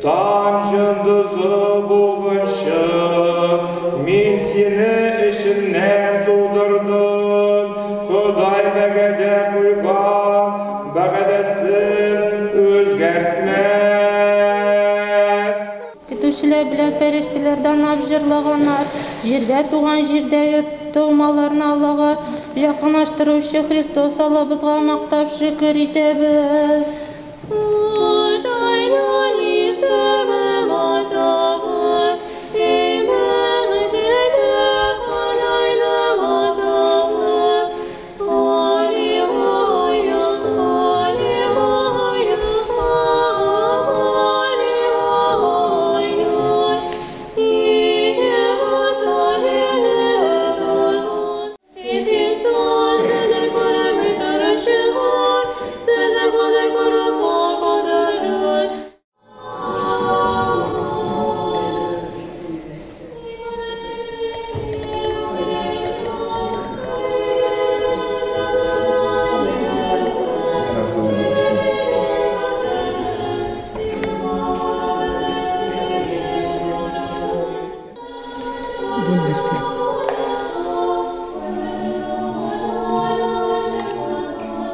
Таң җондызы булганчы, мин сине эчемнән тудырдым. Ходай вәгъдә куйган вәгъдәсен үзгәртмәс. Көтүчеләр белән фәрештәләр данлап җырлаганнар, җирдә туган җирдәге таумаларны Аллага якынлаштыручы Христос Аллабызга мактап шөкер итәбез.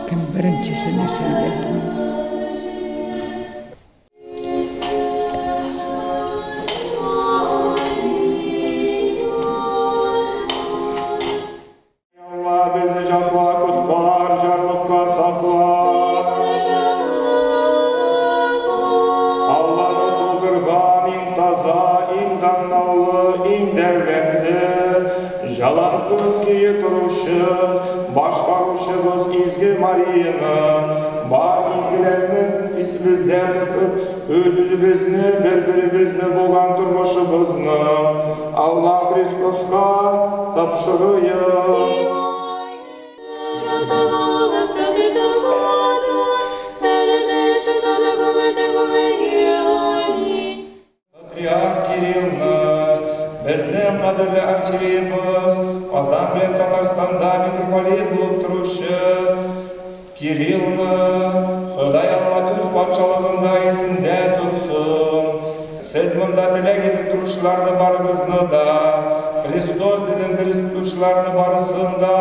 Кем беренчесе нәрсә язган? Алла безне җатла, коткар, җарлыкка сакла. Алланы тудырган иң таза, иң данлы, иң дәүләтле, жалан кыз көе торучы, башкаручыбыз изге Марияны, бар изгеләрне исебездә тотып, үз-үзебезне, бер-беребезне булган тормышыбызны Алла Христоска тапшырыйк. Патриарх Кириллны, безнең кадерле архиерейбыз, Казан белән Татарстанда митрополит булып торучы Кириллны Ходай Алла үз патшалыгында исендә тотсын. Сез монда теләк итеп торучыларны барыгызны да, Христос динен дөрес тотучыларны барысын да,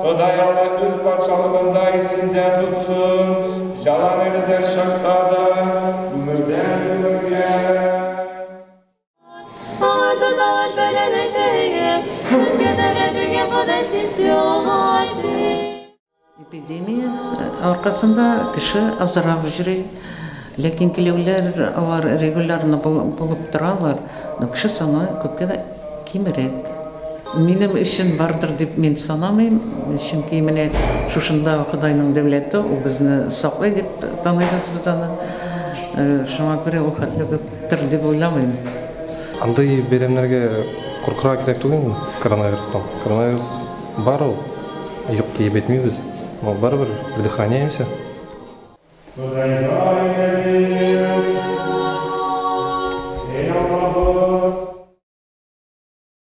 Ходай Алла үз патшалыгында исендә тотсын. Жалан әледер чакта да, гомердән гомергә. Эпидемия аркасында кеше азрак йөри, ләкин килүләр алар регулярно булып торалар, но кеше саны күпкә дә кимрәк. Минем өчен бардыр дип мин санамыйм, чөнки менә шушында Ходайның дәүләте, ул безне саклый дип таныйбыз без аны. Шуңа күрә ул хәтле күптер дип уйламыйм. Андый бәйрәмнәргә куркырга кирәк түгел инде коронавирустан. Коронавирус бар ул, юк диеп әйтмибез, но барыбер предохраняемся. Ходайга